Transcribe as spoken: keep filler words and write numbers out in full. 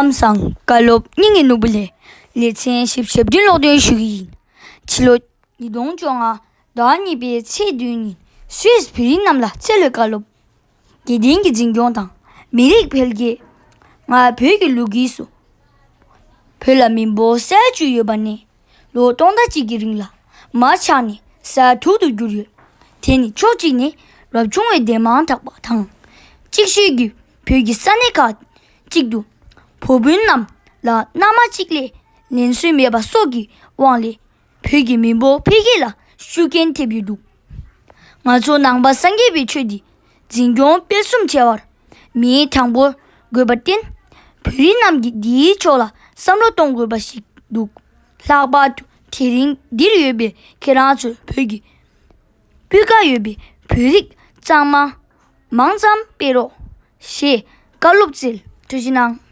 ལམ་སང་བཀའ་སློབ་སྙིང་གི་ནོར་བུ་ལས་ལེ་ཚན་བཞི་བཅུ་ཞེ་བདུན་ཀློག་འདོན་ཞུ་གི་ཡིན། ཕྱི་ལོ་ཉིས་སྟོང་བཅོ་ལྔ་ཟླ་གཉིས་པའི་ཚེས་བདུན་ཉིན་སུད་སི་བོད་རིགས་རྣམས་ལ་འཚེ་བའི་བཀའ་སློབ། དགེ་ལྡན་གྱི་འཛིན་སྐྱོང་དང་མི་རིགས་འཕེལ་རྒྱས། ང་བོད་ཀྱི་ལོ་རྒྱུས་སུ་བོད་ལ་མི་འབོར་ས་བཅུ་ཡོད་པ་ནས་ལོ་སྟོང་ཕྲག་གཅིག་གི་རིང་ལ་མར་ཆག་ནས་ས་དྲུག་ཏུ་གྱུར་ཡོད། དེ་ནི་ཕྱོགས་གཅིག་ནས་རབ་བྱུང་བའི་འདས་མ་ཐག་པ་དང་། གཅིག་ཤོས་ཀྱིས་བོད་ཀྱི་ས་གནས་ཁག་གཅིག་ཏུ་བོད་དཔོན་རྣམས་ལ་མནའ་མ་གཅིག་ལས་ལེན་སྲོལ་མེད་པ་སོགས་ཀྱི་དབང་ལས་བོད་ཀྱི་མི་འབོར་འཕེལ་རྒྱས་ལ་ཤུགས་རྐྱེན་ཐེབས་ཡོད་འདུག་ང་ཚོ་ནང་པ་སངས་རྒྱས་པའི་ཆོས་འདི་འཛིན་སྐྱོང་སྤེལ་གསུམ་བྱ་བར་མིའི་གྲངས་འབོར་དགོས་པར་བརྟེན། བོད་རིགས་རྣམས་ཀྱིས་འདིའི་ཕྱོགས་ལ་བསམ་བློ་གཏོང་དགོས་པ་ཞིག་འདུག་ལྷག་པར་དུ་དེ་རིང་འདིར་ཡོད་པའི་ཁྱེད་རང་ཚོས་བོད་ཀྱི་སྤུས་ཀ་ཡོད་པའི་བོད་རིགས་གཙང་མ་མང་ཙམ་སྤེལ་རོགས་ཞེས་བཀའ་སློབ་སྩལ། ཐུགས་རྗེ་གནང་།